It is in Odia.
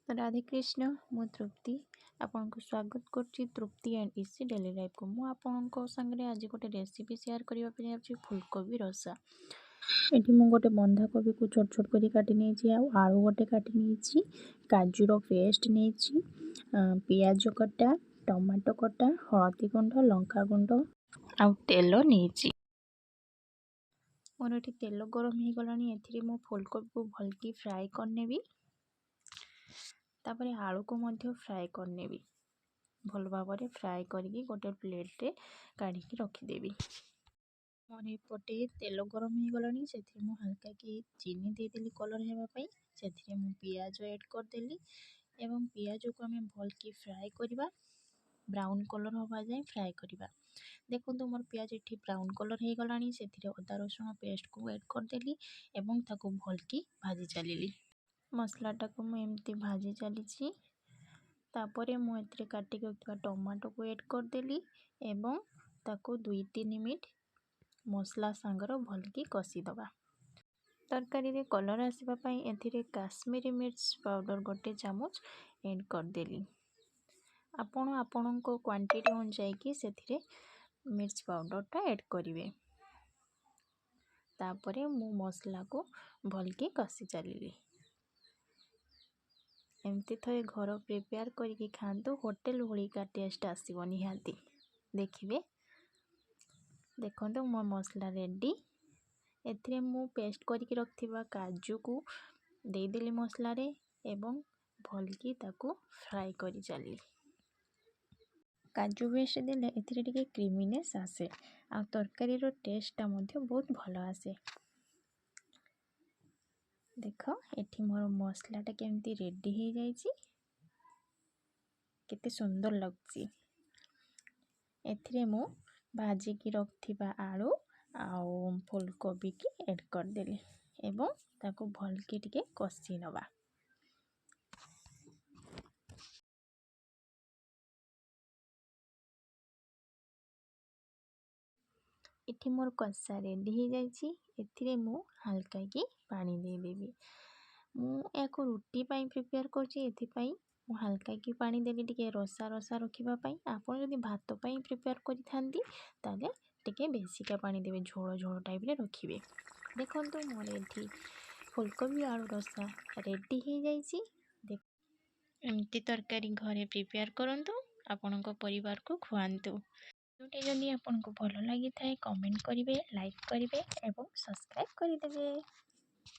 ରାଧେ କୃଷ୍ଣ, ମୁଁ ତୃପ୍ତି ଆପଣଙ୍କୁ ସ୍ୱାଗତ କରୁଛି ତୃପ୍ତି ଆଣ୍ଡ ଇସି ଡେଲି ଲାଇଫ୍କୁ। ମୁଁ ଆପଣଙ୍କ ସାଙ୍ଗରେ ଆଜି ଗୋଟେ ରେସିପି ସେୟାର କରିବା ପାଇଁ ଯାଉଛି, ଫୁଲକୋବି ରସା। ଏଠି ମୁଁ ଗୋଟେ ବନ୍ଧାକୋବିକୁ ଛୋଟ ଛୋଟ କରି କାଟି ନେଇଛି, ଆଉ ଆଳୁ ଗୋଟେ କାଟି ନେଇଛି, କାଜୁର ପେଷ୍ଟ ନେଇଛି, ପିଆଜ କଟା, ଟମାଟୋ କଟା, ହଳଦୀ ଗୁଣ୍ଡ, ଲଙ୍କା ଗୁଣ୍ଡ ଆଉ ତେଲ ନେଇଛି। ମୋର ଏଠି ତେଲ ଗରମ ହେଇଗଲାଣି। ଏଥିରେ ମୁଁ ଫୁଲକୋବିକୁ ଭଲକି ଫ୍ରାଏ କରିନେବି, ତାପରେ ଆଳୁକୁ ମଧ୍ୟ ଫ୍ରାଏ କରିନେବି। ଭଲ ଭାବରେ ଫ୍ରାଏ କରିକି ଗୋଟେ ପ୍ଲେଟ୍ରେ କାଢ଼ିକି ରଖିଦେବି। ମୋର ଏପଟେ ତେଲ ଗରମ ହେଇଗଲାଣି। ସେଥିରେ ମୁଁ ହାଲକା କି ଚିନି ଦେଇଦେଲି କଲର୍ ହେବା ପାଇଁ। ସେଥିରେ ମୁଁ ପିଆଜ ଆଡ଼୍ କରିଦେଲି ଏବଂ ପିଆଜକୁ ଆମେ ଭଲକି ଫ୍ରାଏ କରିବା, ବ୍ରାଉନ୍ କଲର୍ ହେବା ଯାଏଁ ଫ୍ରାଏ କରିବା। ଦେଖନ୍ତୁ, ମୋର ପିଆଜ ଏଠି ବ୍ରାଉନ୍ କଲର୍ ହେଇଗଲାଣି। ସେଥିରେ ଅଦା ରସୁଣ ପେଷ୍ଟକୁ ଆଡ଼୍ କରିଦେଲି ଏବଂ ତାକୁ ଭଲକି ଭାଜି ଚାଲିଲି। ମସଲାଟାକୁ ମୁଁ ଏମିତି ଭାଜି ଚାଲିଛି। ତାପରେ ମୁଁ ଏଥିରେ କାଟିକି ରଖିଥିବା ଟମାଟୋକୁ ଆଡ଼୍ କରିଦେଲି ଏବଂ ତାକୁ 2-3 ମିନିଟ୍ ମସଲା ସାଙ୍ଗର ଭଲକି କଷିଦେବା। ତରକାରୀରେ କଲର୍ ଆସିବା ପାଇଁ ଏଥିରେ କାଶ୍ମୀରୀ ମିର୍ଚ ପାଉଡ଼ର ଗୋଟେ ଚାମଚ ଆଡ଼୍ କରିଦେଲି। ଆପଣ ଆପଣଙ୍କ କ୍ୱାଣ୍ଟିଟି ଅନୁଯାୟୀକି ସେଥିରେ ମିର୍ଚ ପାଉଡ଼ରଟା ଆଡ଼୍ କରିବେ। ତାପରେ ମୁଁ ମସଲାକୁ ଭଲକି କଷି ଚାଲିଲି। ଏମିତି ଥରେ ଘର ପ୍ରିପେୟାର କରିକି ଖାଆନ୍ତୁ, ହୋଟେଲ ଭଳିକା ଟେଷ୍ଟ ଆସିବ ନିହାତି ଦେଖିବେ। ଦେଖନ୍ତୁ, ମୋ ମସଲା ରେଡ଼ି। ଏଥିରେ ମୁଁ ପେଷ୍ଟ କରିକି ରଖିଥିବା କାଜୁକୁ ଦେଇଦେଲି ମସଲାରେ ଏବଂ ଭଲକି ତାକୁ ଫ୍ରାଏ କରି ଚାଲିଲି। କାଜୁ ପେଷ୍ଟ ଦେଲେ ଏଥିରେ ଟିକେ କ୍ରିମିନେସ୍ ଆସେ ଆଉ ତରକାରୀର ଟେଷ୍ଟଟା ମଧ୍ୟ ବହୁତ ଭଲ ଆସେ। ଦେଖ, ଏଠି ମୋର ମସଲାଟା କେମିତି ରେଡ଼ି ହେଇଯାଇଛି, କେତେ ସୁନ୍ଦର ଲାଗୁଛି। ଏଥିରେ ମୁଁ ଭାଜିକି ରଖିଥିବା ଆଳୁ ଆଉ ଫୁଲକୋବିକି ଆଡ଼୍ କରିଦେଲି ଏବଂ ତାକୁ ଭଲକି ଟିକେ କଷି ନେବା। ଏଠି ମୋର କଷା ରେଡ଼ି ହେଇଯାଇଛି। ଏଥିରେ ମୁଁ ହାଲକା କି ପାଣି ଦେଇଦେବି। ମୁଁ ଏହାକୁ ରୁଟି ପାଇଁ ପ୍ରିପେୟାର କରୁଛି, ଏଥିପାଇଁ ମୁଁ ହାଲକା କି ପାଣି ଦେଲି ଟିକେ ରସା ରସା ରଖିବା ପାଇଁ। ଆପଣ ଯଦି ଭାତ ପାଇଁ ପ୍ରିପେୟାର କରିଥାନ୍ତି, ତାହେଲେ ଟିକେ ବେଶିକା ପାଣି ଦେବେ, ଝୋଳ ଝୋଳ ଟାଇପ୍ରେ ରଖିବେ। ଦେଖନ୍ତୁ, ମୋର ଏଠି ଫୁଲକୋବି ଆଳୁ ରସା ରେଡ଼ି ହେଇଯାଇଛି। ଏମିତି ତରକାରୀ ଘରେ ପ୍ରିପେୟାର କରନ୍ତୁ, ଆପଣଙ୍କ ପରିବାରକୁ ଖୁଆନ୍ତୁ। ଭିଡ଼ିଓଟି ଯଦି ଆପଣଙ୍କୁ ଭଲ ଲାଗିଥାଏ, କମେଣ୍ଟ କରିବେ, ଲାଇକ୍ କରିବେ ଏବଂ ସବସ୍କ୍ରାଇବ୍ କରିଦେବେ।